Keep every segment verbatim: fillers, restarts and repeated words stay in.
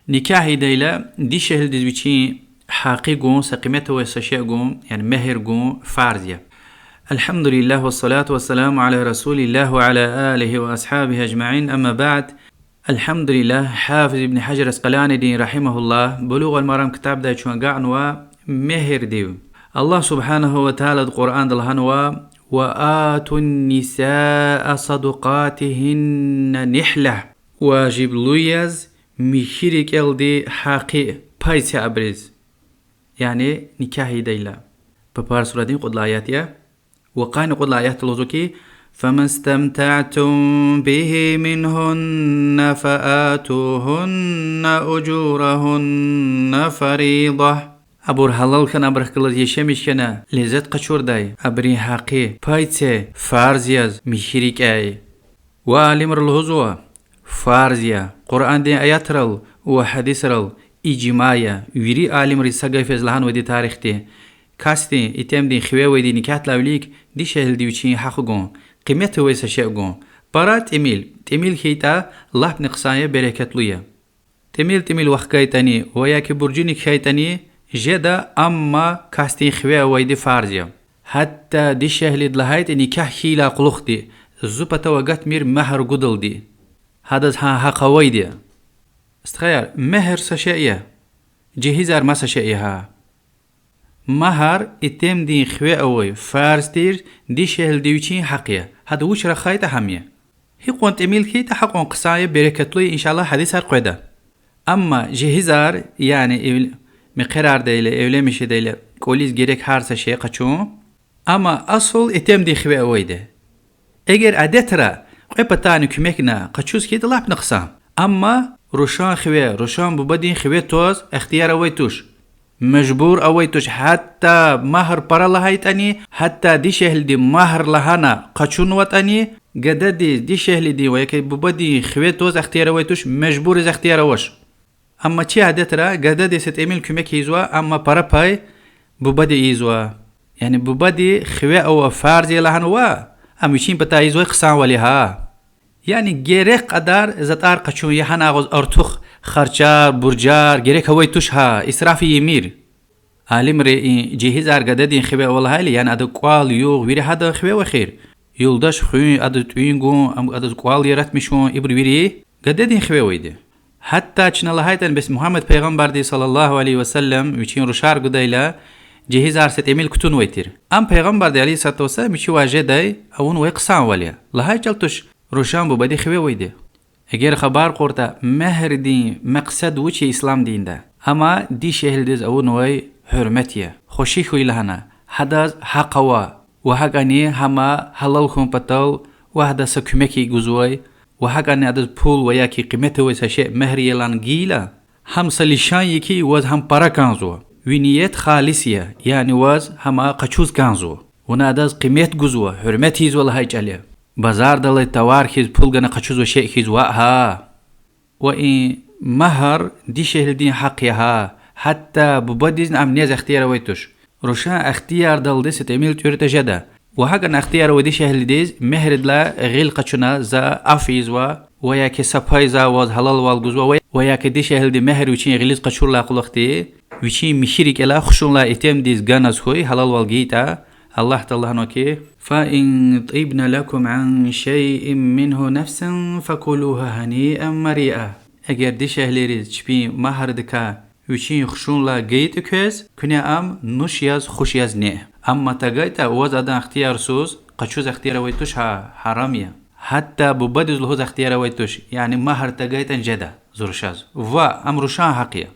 Никягь ийидайла, дишегьлидиз вичин гьакъи гун, са къимет авай са шей гун, яни мегьер гун фарз я. الحمد لله والصلاة والسلام على رسول الله وعلى آله وأصحابه أجمعين، أما بعد. الحمد لله, Гьафиз ибн Гьажар Аскъаланидин, رحمه الله, Булугъул Марам ктабдай чун агакьнава мегьердив. Аллагь سبحانه وتعالىди Къуръанда лагьанва: وآتوا النساء صدقاتهن نحلة. Важиблу яз михьи рикӀелди гьакъи, пай це абуриз. Яни никягь ийидайла. Папар сурадин кьуд лагьай аят я. Ва къанни кьуд лагьай аятда лугьузва хьи: فما استمتعتم به منهن فآتوهن أجورهن فريضة. Абур гьалал хьана, абурухъ галаз яшамиш хьана, лезет къачурдай, абурин гьакъи, пай це, фарз яз, михьи рикӀяй. Ва алимри лугьузва: фарз я, Къуръандин аятрал ва гьадисрал ижма я, вири алимри са гаф яз лагьанвайди тарихди: касдин, итимдин хиве авайди никягьдилай вилик дишегьлиди вичин гьахъ гун, къимет авай са шей гун, пара, тӀимил, тӀимил хьайитӀа, лапни хъсан я, берекатлу я. ТӀимил-тӀимил вахкайтӀани ва я ки буржуник хьайитӀани жеда, амма касдин хиве авайди фарз я. Гьатта дишегьлиди лагьайтӀа никягь хьайидалай кьулухъди, зу патав агатмир магьар гудалди. Гьадаз гьа гьахъ авайди я. Стхаяр, мегьер са шей я, жегьизар маса шей я гьа. Магьар итимдин хиве авай фарз тир, дишегьлиди вичин гьахъ я. Гьада вуч рахайтӀа гьам я. Гьикьван тӀимил хьайитӀа гьакьван хъсан я, берекатлу я, иншаллагь, гьадисар къведа. Амма жегьизар, яни эв-, мехъерардайла, эвленмиш жедайла кӀвализ герек гьар са шей къачун. Амма асул итимдин хиве авайди. Эгер адетра кьве патани куьмекна къачуз хьайитӀа лапни хъсан. Амма рушан хиве, рушан бубадин хиве тваз ихтияр авай туш. Мажбур авай туш, гьатта магьар пара лагьайтӀани, гьатта дишегьлиди магьар лагьана къачунватӀани, гададиз дишегьлидин ва я ки бубадин хиве тваз ихтияр авай туш, мажбуриз ихтияр авач. Амма чи адетра гададиз са тӀимил куьмек ийизва, амма пара пай бубади ийизва. Яни бубади хиве ава фарз я лагьанва, ам вичин патай ийизвай хъсанвал я гьа. Яни герек кьадар затӀар къачун я, гьана агъуз артух харчар, буржар герек авай туш гьа, исраф ийимир. Алимри и жегьизар гададин хиве ава лагьайла, яни адан кӀвал-югъ вири гьадан хиве ава эхир. Юлдаш хуьн, адаз тӀуьн гун, ам адаз кӀвал яратмишун, ибур вири гададин хиве авайди. Гьатта чна лагьайтӀани, бес Мугьаммад пайгъамбарди صلى الله عليه وسلم вичин рушар гудайла, жегьизар са тӀимил кутунвай тир. Ам пайгъамбарди عليه الصلاة والسلام вичивай жедай авунвай хъсанвал я. Лагьай чӀал туш, рушан бубади хиве авайди. Эгер хабар кьуртӀа, мегьердин макьсад вуч я ислам динда? Ам дишегьлидиз авунвай гьуьрмет я. Хвеши хьуй лагьана, гьадаз гьахъ ава ва гьакӀани гьам гьалал хьун патал ва гьадаз са куьмек гузвай, ва гьакӀани адаз пул ва я ки къимет авай са шей мегьер яз лагьана гайила, гьам са лишан я хьи, ваз гьам пара кӀанзава. Ви ният халис я, яни ваз гьам къачуз кӀанзава. Вуна адаз къимет гузва, гьуьрмет ийизва лагьай чӀал я. Базардилай товар хьиз, пул гана къачузвай шей хьиз ваъ гьа. Ва и магьар дишегьлидин гьахъ я гьа. Гьатта бубадизни ам нез ихтияр авай туш. Рушан ихтиярдалди са тӀимил тӀуьртӀа жеда. Ва гьакӀани ихтияр ава дишегьлидиз мегьердилай гъил къачуна, за аф ийизва, ва я ки са пай за ваз гьалалвал гузва, ва, ва я ки дишегьлиди мегьер вичин гъилиз къачурдалай кьулухъди, вичин михьи рикӀелай, хушуналай итимдиз ганаз хьуй, гьалалвал гайитӀа, Аллагь Таалади лагьанва хьи: فإن طبن لكم عن شيء منه نفسا فكلوه هنيئا مريئا. Эгер дишегьлийриз чпин магьардикай вичин хушуналай гайитӀа квез, куьне ам нуш яз, хуш яз неъ. Амма тагайтӀа, ваз адан ихтиярсуз къачуз ихтияр авай туш гьа, гьарам я. Гьатта бубадиз лугьуз ихтияр авай туш, яни магьар тагайтӀани жеда зурашаз. Ва ам рушан гьахъ я.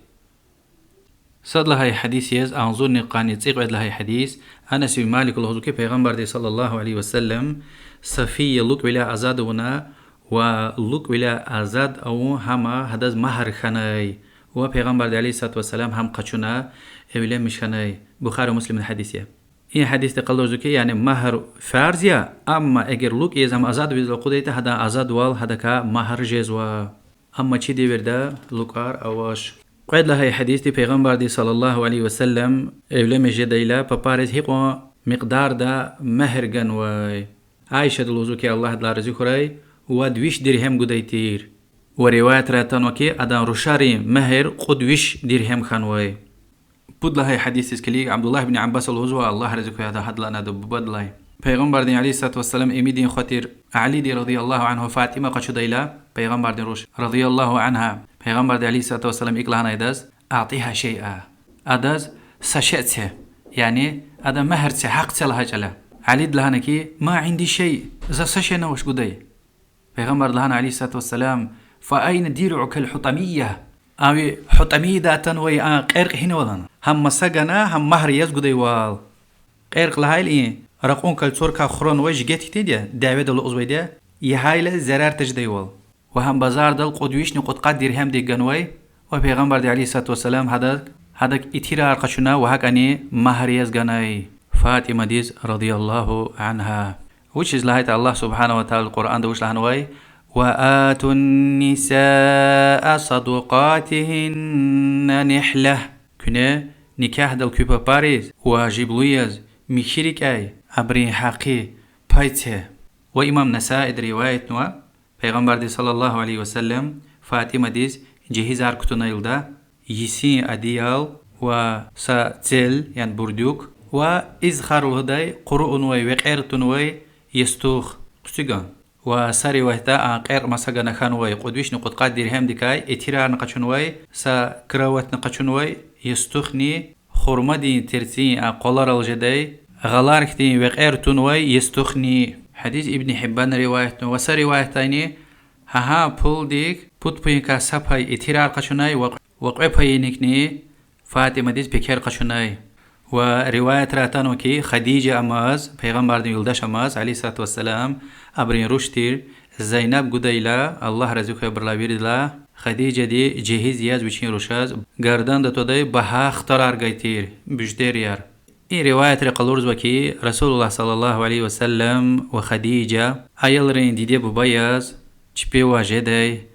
Сад лагьай гьадис яз, агъзурни къанни цӀикьвед лагьай гьадис, Анас ибн Малика лугьузва хьи, Пайгъамбарди صلى الله عليه وسلم Сафия лукӀвиляй азад авуна ва лукӀвиляй азад авун гьам гьадаз магьар хьанай, ва Пайгъамбарди عليه الصلاة والسلام гьам къачуна эвленмиш хьанай. Бухари, Муслимдин гьадис я. И гьадисди къалурзава хьи, яни магьар фарз я, амма эгер лукӀ яз ам азад виз акъудайтӀа, гьадан азадвал гьадакай магьар жезва. Амма чи девирда лукӀар авач. Кьвед лагьай гьадисди Пайгъамбарди صلى الله عليه وسلم эвленмиш жедайла папариз гьикьван микьдарда магьар ганвай. Айшади лугьузва хьи, Аллагь адалай рази хьурай, вад виш диргьем гудай тир. Ва риваятра атанва хьи, адан рушарин мегьер кьуд виш диргьем хьанвай. Пуд лагьай гьадисдиз килиг, Абдуллагь ибн Аббаса лугьузва, Аллагь рази хьуй гьадан, гьадалай адан бубадилай. Пайгъамбардин عليه الصلاة والسلام имидин хва тир Алиди رضي الله عنه ФатӀима къачудайла, Пайгъамбардин руш رضي الله عنها, Пайгъамбарди عليه الصلاة والسلام икӀ лагьанай адаз: أعطها شيئا. Адаз са шей це, яни адан мегьер це, гьахъ це лагьай чӀал я. Алиди лагьана хьи: ما عندي شيء, за са шейни авач гудай. Пайгъамбарди лагьана عليه الصلاة والسلام: فأين درعك الحطمية؟ А ви ХутӀамиядай атанвай а кьеркь гьинава лагьана. Гьам маса гана, гьам магьр яз гудайвал. Кьеркь лагьайла и ракьун калцуркай хурай жигет хьтинди я, дяведал алукӀзавайди я, ягъайла зарар тежедайвал. Ва гьам базардал кьуд вишни кьудкъад диргьемдик ганвай, ва Пайгъамбарди عليه الصلاة والسلام гьадак, гьадак итирар къачуна ва гьакӀни магьр яз ганай ФатӀимадиз رضي الله عنها. Вучиз лагьайтӀа Аллагь سبحانه وتعالى Къуръанда вуч лагьанвай: وآتوا النساء صدقاتهن نحلة. Куьне никягьдал куь папариз важиблу яз михьи рикӀяй абурун гьакъи, пай це. Ва имам Насаиди риваятнава, Пайгъамбарди صلى الله عليه وسلم ФатӀимадиз жегьизар кутуна илда, йисин адиял ва са цел, яни бурдюк, ва изхар лугьудай къуру авунвай, векьер тунвай ястух, хъуциган. Ва са риваятда а кьеркь маса гана хьанвай кьуд вишни кьудкъад диргьемдикай итирарни къачунвай, са кроватьни къачунвай, ястухни хурмадин терцин а къваларал жедай, гъалар хьтин векьер тунвай ястухни. Гьадис Ибн Гьиббана риваятнава ва са риваятдайни гьа-гьа пулдик пуд паюникай са пай итирар къачунай ва, ва кьве паюникни ФатӀимадиз пекер къачунай. Ва риваятра атанва хьи, Хадижа амаз, Пайгъамбардин юлдаш амаз, عليه الصلاة والسلام, абурун руш тир Зайнаб гудайла, Аллагь рази хьуй абурулай виридалай, Хадижади жегьиз яз вичин рушаз гарданда твадай багьа хтарар гайи тир, буждерияр. И риваятри къалурзава хьи, رسول الله صلى الله عليه وسلم ва Хадижа аялрин диде-буба яз чпивай жедай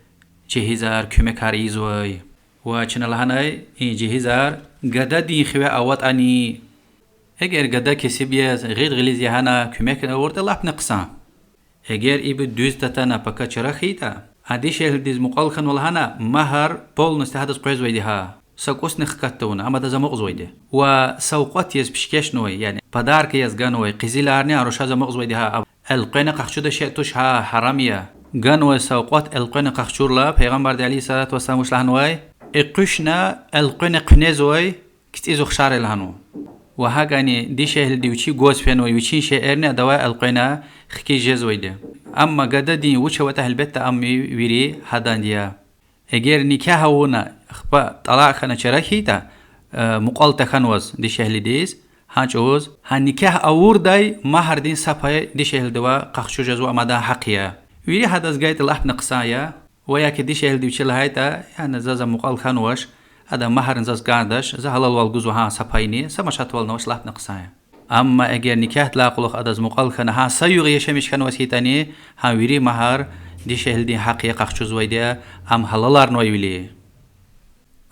жегьизар, куьмекар ийизвай. Ва чна лагьанай, и жегьизар гададин хиве аватӀани, эгер гада кесиб яз, гъил-гъилиз ягьана куьмек авуртӀа, лапни хъсан. Эгер ибур дуьз татана, пака чара хьайитӀа, а дишегьлидиз мукьвал хьанва лагьана, магьар полностью гьадаз къвезвайди я, са кӀусни хкат тавуна, ам адаз амукьзавайди я. Ва савкьват яз пишкешнавай, яни подарка яз ганвай къизиларни а рушаз амукьзавайди я, а элкъвена къахчудай шей туш, гьа гьарам я. Ганвай савкьват элкъвена къахчурла, Пайгъамбарди عليه الصلاة والسلام вуч лагьанвай: экъуьшна элкъвена хъуьнезвай кицӀиз ухшар я лагьанва. Ва гьакӀни дишегьлиди вичи гваз фенвай вичин шейэрни адавай элкъвена хкиз жезвайди я. Амма гададин вуч аватӀа, гьелбетда, ам вири гьаданди я. Эгер никягь авуна, ахпа тӀалакь хьана чара хьайитӀа, э, мукьвал тахьанваз дишегьлидиз, гьа чӀавуз гьа никягь авурдай магьардин са пай дишегьлидивай къахчуз жезва, ам адан гьахъ я. Вири гьадаз гайитӀа, лапни хъсан я. Ва я хьи дишегьлиди вичи лагьайтӀа, яни заз ам мукьвал хьанвач, адан магьарни заз кӀандач, за гьалалвал гузва гьа са пайни, са машатвални авач, лапни хъсан я. Амма эгер никягьдилай кьулухъ адаз мукьвал хьана гьа са югъ яшамиш хьанваз хьайитӀани, гьа вири магьар дишегьлидин гьахъ я, къахчузвайди я, ам гьалаларнавайвиляй.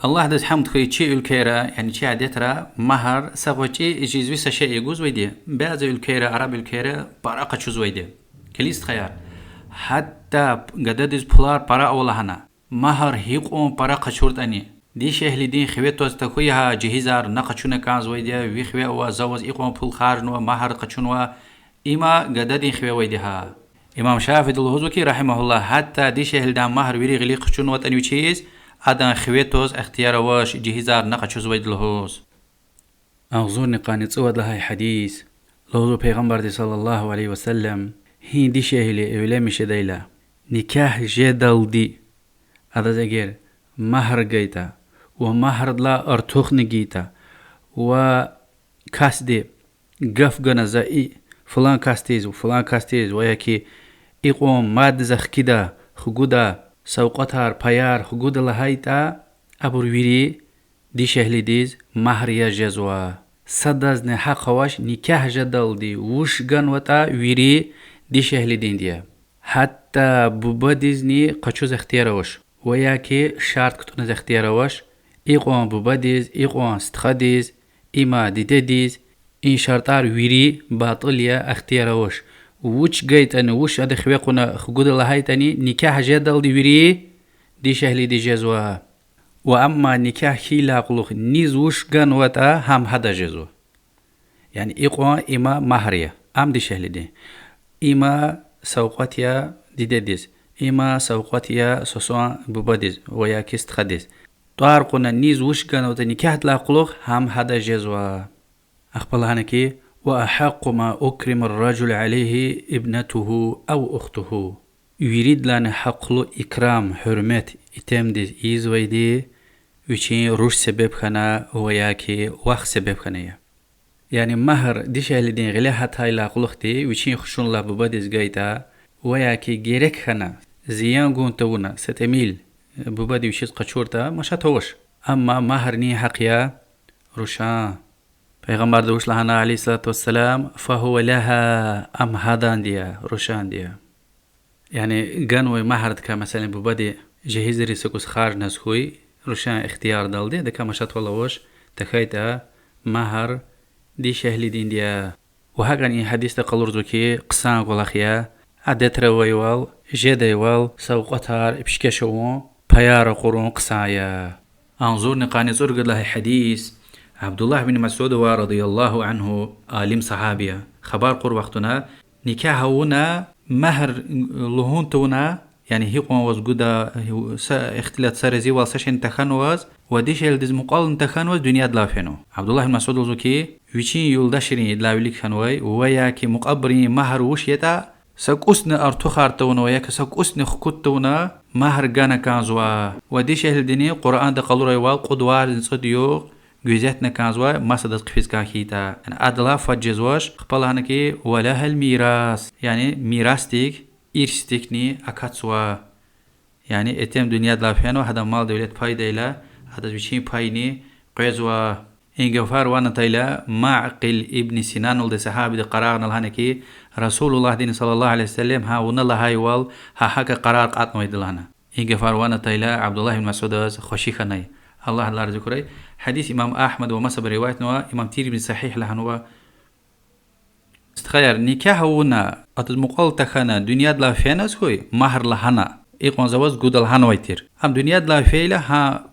Аллагьдиз гьамд хьуй, чи уьлквейра, яни чи адетра магьар са гъвечӀи жезви са шей гузвайди, бязи уьлквейра, араб уьлквейра пара къачузвайди. Килиг, стхаяр, гьатта гададиз пулар пара ава лагьана, магьар гьикьван пара къачуртӀани, дишегьлидин хиве тваз тахьуй гьа жегьизар, на къачуна кӀанзавайди я, ви хиве ава, за ваз икьван пул харжнава, магьар къачунва, има гададин хиве авайди я. Имам Шафииди лугьузва хьи, رحمه الله, гьатта дишегьлидан магьар вири гъилик къачунватӀани вичиз, адан хиве тваз ихтияр авач жегьизар на къачузвайди лугьуз. Агъзурни къанни цӀувад лагьай гьадис. Лугьузва Пайгъамбарди صلى الله عليه وسلم: гьи дишегьли эвленмиш жедайла, никягь жедалди адаз эгер магьар гайитӀа ва магьардилай артухни гайитӀа, ва касди гаф гана за и флан касдиз, флан касдиз, ва я хьи икьван мад за хкида, хгуда, савкьватар, паяр хгуда лагьайтӀа, абур вири дишегьлидиз магьар яз жезва. Садазни гьахъ авач никягь жедалди вуч ганватӀа вири дишегьлидинди я. Гьатта бубадизни къачуз ихтияр авач, ва я хьи шартӀ кутӀуниз ихтияр авач, икьван бубадиз, икьван стхадиз, има дидедиз, и шартӀар вири батӀил я, ихтияр авач. Вуч гайитӀани, вуч адан хиве кьуна хгуда лагьайтӀани, никягь жедалди вири дишегьлидиз жезва. Ва амма никягь хьайидалай кьулухъ низ вуч ганватӀа, гьам гьадаз жезва. Яни икьван има магьр я, ам дишегьлидин. Има савкьват я дидедиз, има савкьват я сусун бубадиз ва яки стхадиз. ТӀвар кьуна низ вуч ганватӀа никягьдилай кьулухъ, гьам гьадаз жезва. Ахпа лагьана хьи: وأحق ما أكرم الرجل عليه ابنته أو أخته. Виридалайни гьахълу икрам, гьуьрмет итимдиз ийизвайди вичин руш себеб хьана ва яки вах себеб хьана я. Яни магьр дишегьлидин гъиле гьатайдалай кьулухъди вичин хушуналлай бубадиз гайитӀа ва яки герек хьана, зиян гун тавуна, са тӀимил бубади вичиз къачуртӀа, машат авач. Амма магьрдин гьахъ я рушан. Пайгъамбарди вуч лагьана, عليه الصلاة والسلام: فهو لها, ам гьаданди я, рушанди я. Яни ганвай магьрдикай, месела, бубади жегьилриз са кӀус харжназ хьуй, рушан ихтиярдалди, адакай машатвал авач, тахьайтӀа магьр дишегьлидинди я. Ва гьакӀни и гьадисда къалурзава хьи, хъсан кӀвалах я адетра авайвал, жедайвал савкьватар пишкеш авун, паяр акъудун хъсан я. Агъзурни къанни цӀуругуд лагьай гьадис. Абдуллагь бин Масудовай, رضي الله عنه, алим сагьаби я, хабар кьур вахтунда: никягь авуна, магьр лугьун тавуна, яни гьикьван ваз гуда, са ихтилат, са разивал, са шейни тахьанваз ва дишегьлидиз мукьвални тахьанваз дуьньядилай фенва. Абдуллагь бин Масуда лугьузва хьи, вичин юлдашрин, идалай вилик хьанвай ва яки мукьвабурун магьр вуч ятӀа, са кӀусни артухар тавуна ва яки са кӀусни хкуд тавуна, магьр гана кӀанзава. Ва дишегьлидини Къуръанда къалурайвал кьуд варзни цӀуд югъ гуьзетна кӀанзава, масадаз хъфиз кӀан хьайитӀа. Яни адалай фад жезвач, ахпа лагьана хьи, ولها الميراث, яни мирасдик, ирсдикни акатзава. Яни итим дуьньядилай фенва, гьадан мал-девлет пайдайла, адаз вичин пайни къвезва. И гафар ван атайла, Маъкъил ибн Синан лугьудай сагьабиди къарагъна лагьана хьи, Расулуллагьди, صلى الله عليه وسلم, гьа вуна лагьайвал, гьа гьакӀа къарар кьатӀнавайди лагьана. И гафар ван атайла, Абдуллагь ибн Масудаз хвеши хьанай, Аллагь адалай рази хьурай. Гьадис имам Агьмада ва масабуру риваятнава, имам Тирмизи сагьигь лагьанва. Стхаяр, никягь авуна, адаз мукьвал тахьана, дуьньядилай фена хьуй, магьр лагьана, икьван за ваз гуда лагьанвай тир. Ам дуьньядилай фейила, гьа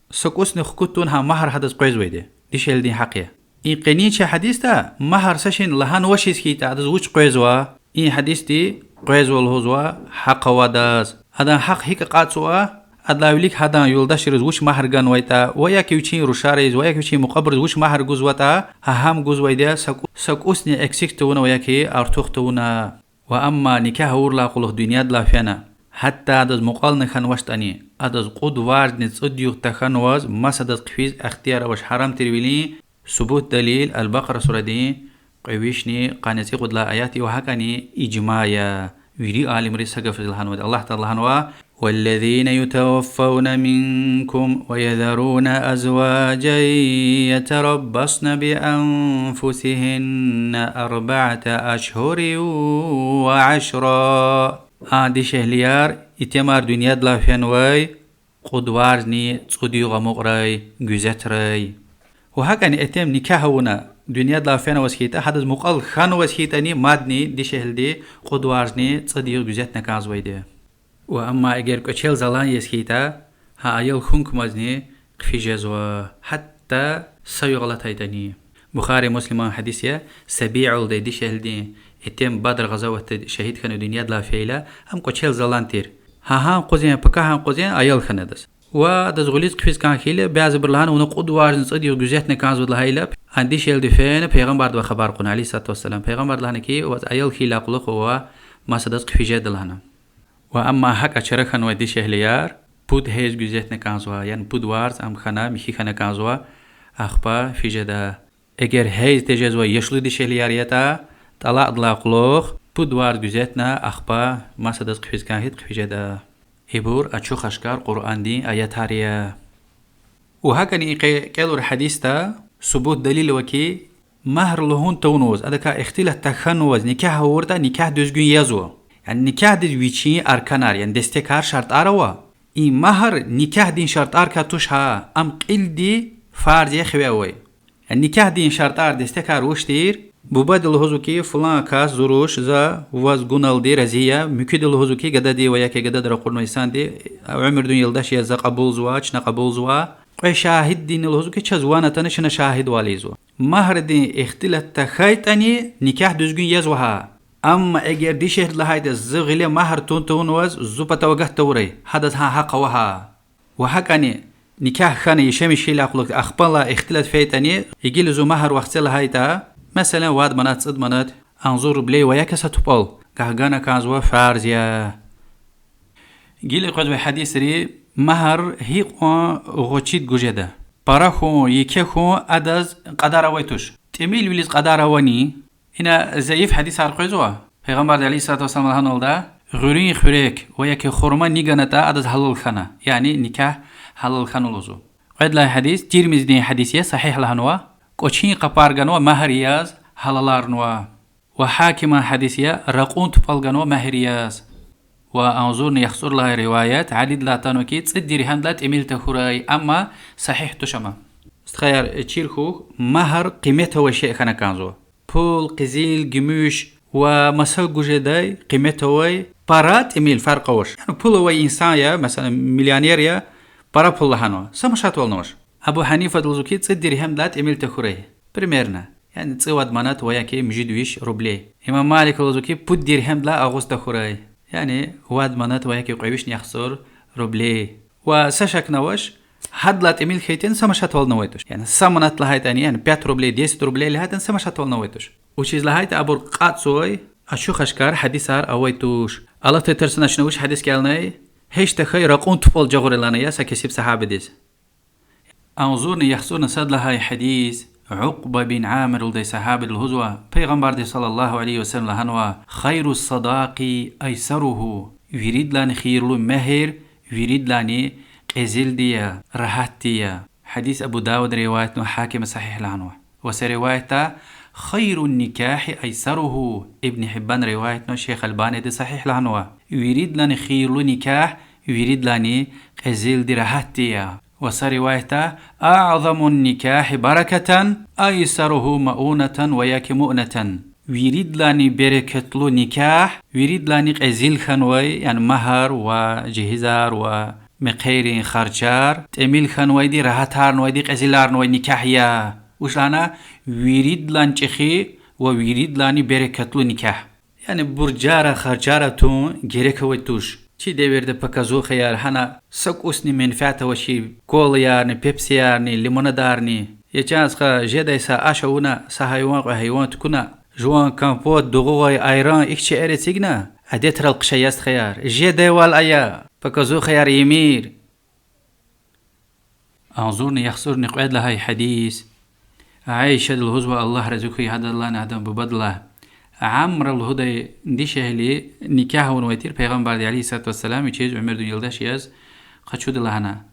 са кӀусни хкуд тавуна, гьа магьр гьадаз къвезвайди я. Дишегьлидин гьахъ я. И къенин чи гьадисда магьр са шейни лагьанвачиз хьайитӀа, адаз вуч къвезва? И гьадисди къвезва лугьузва гьахъ авайдаз. Адан гьахъ гьикӀ акъатзава? Адалай вилик гьадан юлдашриз вуч магьр ганвайтӀа, ва яки вичин рушариз, ва яки вичин мукьвабуруз вуч магьр гузватӀа, гьа гьам гузвайди я, са кӀу-, са кӀусни эксик тавуна ва яки артух тавуна. Ва амма никягь авурдалай кьулухъ дуьньядилай фена, гьатта адаз мукьвални хьанвачтӀани, адаз кьуд варзни цӀуд югъ тахьанваз масадаз хъфиз ихтияр авач, гьарам тирвилин субут, далил Аль-Бакъара сурадин кьве вишни къанни цӀикьуд лагьай аят ва гьакӀни ижма я. Вири алимри са гаф лагьанвайди, Аллагь Таала лагьанва: والذين يتوفون منكم ويذرون أزواجا يتربصن بأنفسهن أربعة أشهر وعشرا. А дишегьлияр, итимар дуьньядилай фенвай, кьуд варзни цӀуд югъ амукьрай, гуьзетрай. Ва гьакӀни итим никягь авуна, дуьньядилай фенваз хьайитӀа, гьадаз мукьвал хьанваз хьайитӀани, мадни дишегьлиди кьуд варзни цӀуд югъ гуьзетна кӀанзавайди я. Ва амма эгер кӀвачел залан яз хьайитӀа, гьа аял хьун кумазни хъфиз жезва, гьатта са югъ алатайтӀани. Бухари, Муслиман гьадис я, Саби'а лугьудай дишегьлидин итим Бадр гъазаватда шагьид хьана дуьньядилай фейила, ам кӀвачел залан тир. Гьа гьан къузен, пакагьан къузен аял хьана адаз. Ва адаз гъуьлуьз хъфиз кӀан хьайила, бязибуру лагьана, вуна кьуд варзни цӀуд югъ гуьзетна кӀанзавайди лагьайла, а дишегьлиди фена, Пайгъамбардивай хабар кьуна, عليه الصلاة والسلام. Пайгъамбарди лагьана хьи, ваз аял хьайидалай кьулухъ вавай масадаз хъфиз жеда лагьана. Ва амма гьакӀа чара хьанвай дишегьлияр пуд гьейз гуьзетна кӀанзава, яни пуд варз ам хьана, михьи хьана кӀанзава, ахпа физ жеда. Эгер гьейз тежезвай яшлу дишегьлияр ятӀа, тӀалакьдалай кьулухъ пуд варз гуьзетна, ахпа масадаз хъфиз кӀан хьайитӀа хъфиз жеда. Ибур ачух ашкар Къуръандин аятар я. Ва гьакӀни и къе кӀелурай гьадисда субут, далил ава хьи, магьр лугьун тавунваз, адакай ихтилат тахьанваз никягь авуртӀа, никягь дуьзгуьн язва. Яни никягьдиз вичин арканар, яни дестекар, шартӀар ава. И магьр никягьдин шартӀарикай туш гьа, ам кьилди фарз я хиве авай. Яни никягьдин шартӀар, дестекар вуч тир? Бубади лугьузва хьи, флан кас, зуруш, за ваз гуналди рази я, муькуьди лугьузва хьи, гадади ва яки гадади ракъурнавай инсанди, уьмуьрдин юлдаш я, за кьабулзава, чна кьабулзава. Кьве шагьиддини лугьузва хьи, чаз ван атана чна шагьидвал ийизва. Магьрдин ихтилат тахьайтӀани, никягь дуьзгуьн язва гьа. Амма эгер дишегьлиди лагьайтӀа, зи гъиле магьр тун тавунваз, зу патав агат тавурай, гьадаз гьа гьахъ ава гьа. Ва гьакӀани никягь хьана яшамиш хьайила кьулухъ ахпа лагьай ихтилат фейитӀани, гила зун магьр вахце лагьайтӀа, меселан, вад манат, цӀуд манат, агъзур рублей ва яки са тупӀал гахгана кӀанзава, фарз я. Гила къвезвай гьадисри: магьр гьикьван гъвечӀиди гуз жеда. Пара хьун, еке хьун адаз кьадар авай туш. ТӀимилвилиз кьадар авани? Ина зайиф гьадисар къвезва. Пайгъамбарди عليه الصلاة والسلام лагьаналда: гъуьруьн хуьрек ва яки хурма ни ганатӀа, адаз гьалал хьана, яни никягь гьалал хьана лугьузва. Кьвед лагьай гьадис Тирмизидин гьадис я, сагьигь лагьанва. КӀвачин къапар ганва магьр яз, гьалаларнава. Ва Гьакиман гьадис я, ракьун тупӀал ганва магьр яз. Ва агъзурни яхцӀур лагьай риваят Алидилай атанва хьи, цӀуд диргьемдилай тӀимил тахьурай, амма сагьигь туш ам. Стхаяр, чир хьухь, магьр къимет авай шей хьана кӀанзава. Пул, къизил, гимиш ва маса гуз жедай къимет авай пара, тӀимил фаркь авач. Яни пул авай инсан я, месела, миллионер я, пара пул лагьанва, са машатвални авач. Абу Гьанифади лугьузва хьи, цӀуд диргьемдилай тӀимил тахьурай. Примерно. Яни цӀувад манат ва яки муьжуьд виш рублей. Имам Малика лугьузва хьи, пуд диргьемдилай агъуз тахьурай. Яни вад манат ва яки кьве вишни яхцӀур рублей. Ва са шакни авач, гьадалай тӀимил хьайитӀани са машатвални авай туш. Яни са манат лагьайтӀани, яни пять рублей, десять рублей лагьайтӀани са машатвални авай туш. Вучиз лагьайтӀа абур кьацӀзавай, ачух-ашкар гьадисар авай туш. Алатай тарсуна чна вуч гьадис кӀелнай? Гьич тахьай ракьун тупӀал жагъур лагьана я са кесиб сагьабидиз. Агъзурни яхцӀурни сад лагьай гьадис, Укьба бин Амир лугьудай сагьабиди лугьузва, Пайгъамбарди صلى الله عليه وسلم лагьанва: خير الصداق أيسره, виридалайни хийирлу мегьер виридалайни кьезилди я, рагьатди я. Гьадис Абу Давуда риваятнава, Гьакима сагьигь лагьанва. Ва са риваятда: خير النكاح أيسره, Ибн Гьиббана риваятнава, Шейх Албаниди сагьигь лагьанва. Виридалайни хийирлу никягь виридалайни кьезилди, рагьатди я. Ва са риваятда: أعظم النكاح بركة أيسره مؤونة ва яки مؤنة. Виридалайни берекатлу никягь, виридалайни кьезил хьанвай, яни магьр ва жигьизар ва мехъерин харжар тӀимил хьанвайди, рагьатарнавайди, кьезиларнавай никягь я. Вуч лагьана? Виридалайни чӀехи ва виридалайни берекатлу никягь. Яни буржара, харжара тун герек авай туш. Чи девирда показухаяр, гьана са кӀусни менфят авачир колаярни, пепсиярни, лимонадарни. Я чан стха, жедай са аш авуна, са гьайван, кьве гьайван тукӀуна, жуван компот, дугъугъай айран, ихьтин шейэр эцигна, адетрал хъша я, стхаяр. Жедайвал ая, показухаяр ийимир. Агъзурни яхцӀурни кьвед лагьай гьадис. Аишади лугьузва, Аллагь рази хьуй гьадалайни, адан бубадилай. Амра лугьудай дишегьли никягь авунвай тир Пайгъамбарди عليه الصلاة والسلام вичиз уьмуьрдин юлдаш яз къачуди лагьана.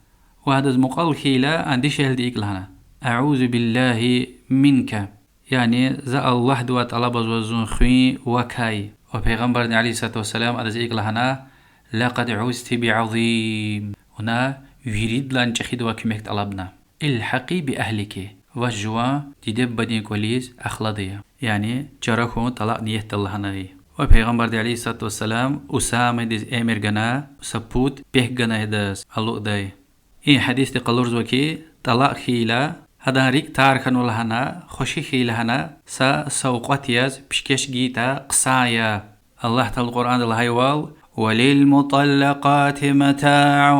Ва гьадаз мукьвал хьайила, а дишегьлиди икӀ лагьана: أعوذ بالله منك. Яни за Аллагьдивай тӀалабзава зун хуьн вакай. Ва Пайгъамбарди عليه الصلاة والسلام адаз икӀ лагьана: لقد عذت بعظيم. Вуна виридалайни чӀехидивай куьмек тӀалабна. الحقي بأهلك. Ваз жуван диде-бубадин кӀвализ ахладая. Яни чара хьун тӀалакь ниятдал лагьанай. Ва Пайгъамбарди عليه الصلاة والسلام Усамадиз эмир гана са пуд пек ганай адаз алукӀдай. И гьадисди къалурзава хьи, тӀалакь хьайила, гьадан рикӀ тар хьанва лагьана, хвеши хьайила гьана, са савкьват яз пишкеш гайитӀа хъсан я. Аллагь Таала Къуръанда лагьайвал: وللمطلقات متاع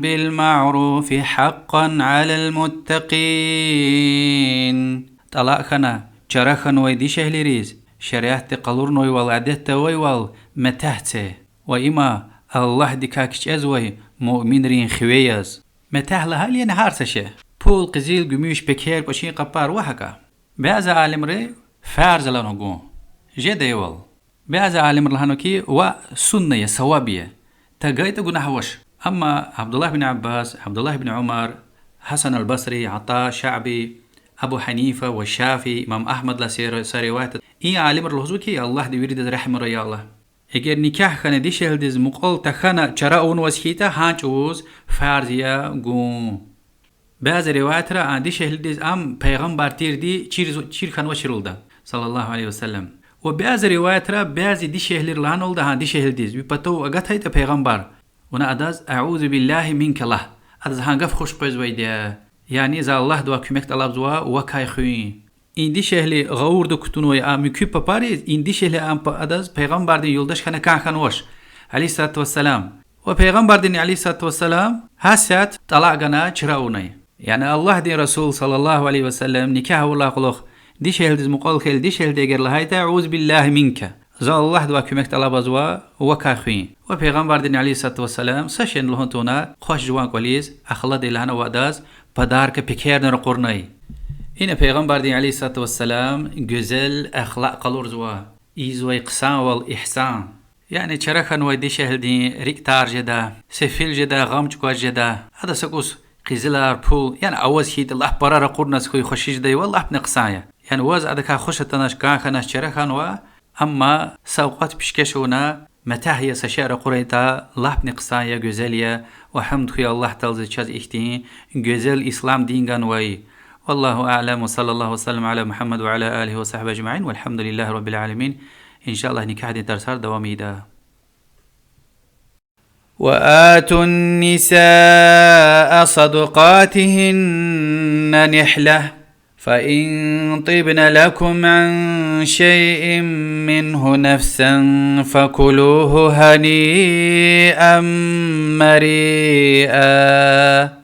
بالمعروف حقا على المتقين. ТӀалакь хьана, чара хьанвай дишегьлийриз шариатди къалурнавайвал, адетда авайвал метягь це. Ва има Аллагьдикай кичӀезвай муъминрин хиве яз. Метягь лагьайла яни гьар са шей. Пул, къизил, гуьмуьш, пекер, кӀвачин къапар ва гьакӀа. Бязи алимри фарз лагьанва гун, жедайвал. Бязи алимри лагьанва хьи, ва сунна я, саваб я. ТагайтӀа гунагь авач. Амма Абдуллагь бин Аббас, Абдуллагь бин Умар, Гьасан аль-Басри, АтӀа, Шаби, Абу Гьанифа ва Шафии, имам Агьмадилай са риваят, и алимри лугьузва хьи, Аллагьди виридаз регьим авурай, я Аллагь. Эгер никягь хьана дишегьлидиз мукьвал тахьана чара авунваз хьайитӀа, гьа чӀавуз фарз я гун. Бязи риваятра а дишегьлидиз ам пайгъамбар тирди чир, чир хьанвачиралда. صلى الله عليه وسلم. Ва бязи риваятра бязи дишегьлийри лагьаналда гьа дишегьлидиз, ви патав агатайтӀа пайгъамбар, вуна адаз أعوذ بالله منك лагь. Адаз гьа гаф хуш къвезвайди я. Яни за Аллагьдивай куьмек тӀалабзава вакай хуьн. И дишегьли гъавурда кутунвай а муькуь папариз, и дишегьли а па-, адаз пайгъамбардин юлдаш хьана кӀан хьанвач, عليه الصلاة والسلام. Ва пайгъамбардини, عليه الصلاة والسلام, гьасят тӀалакь гана чара авунай. Яни Аллагьдин расул, صلى الله عليه وسلم, никягь авурдалай кьулухъ дишегьлидиз мукьвал хьайила, дишегьлиди эгер лагьайтӀа أعوذ بالله منك, за Аллагьдивай куьмек тӀалабзава вакай хуьн. Ва пайгъамбардини, عليه الصلاة والسلام, са шейни лугьун тавуна, хъваш жуван кӀвализ ахладай лагьана ва адаз подарка, пекерни ракъурнай. Ина пайгъамбардин, عليه الصلاة والسلام, гуьзел ахлакь къалурзава, ийизвай хъсанвал, игьсан. Яни чара хьанвай дишегьлидин рикӀ тар жеда, сефил жеда, гъам чӀугваз жеда. Ада са кӀус къизилар, пул, яни аваз хьайитӀа лап пара ракъурна, хьуй хвеши жедайвал, лапни хъсан я. Яни ваз адакай хуш атанач, кӀан хьанач, чара хьанва, амма савкьват пишкеш авуна, метягь я са шей ракъурайтӀа, лапни хъсан я, гуьзел я. Ва гьамд хьуй Аллагь Тааладиз чаз ихьтин гуьзел ислам дин ганвай. والله أعلم، وصلى الله وسلم على محمد وعلى آله وصحبه أجمعين، والحمد لله رب العالمين. إن شاء الله, никягьдин тарсар давам ийида. وآتوا النساء صدقاتهن نحلة، فإن طبن لكم عن شيء منه نفسا فكلوه هنيئا مريئا.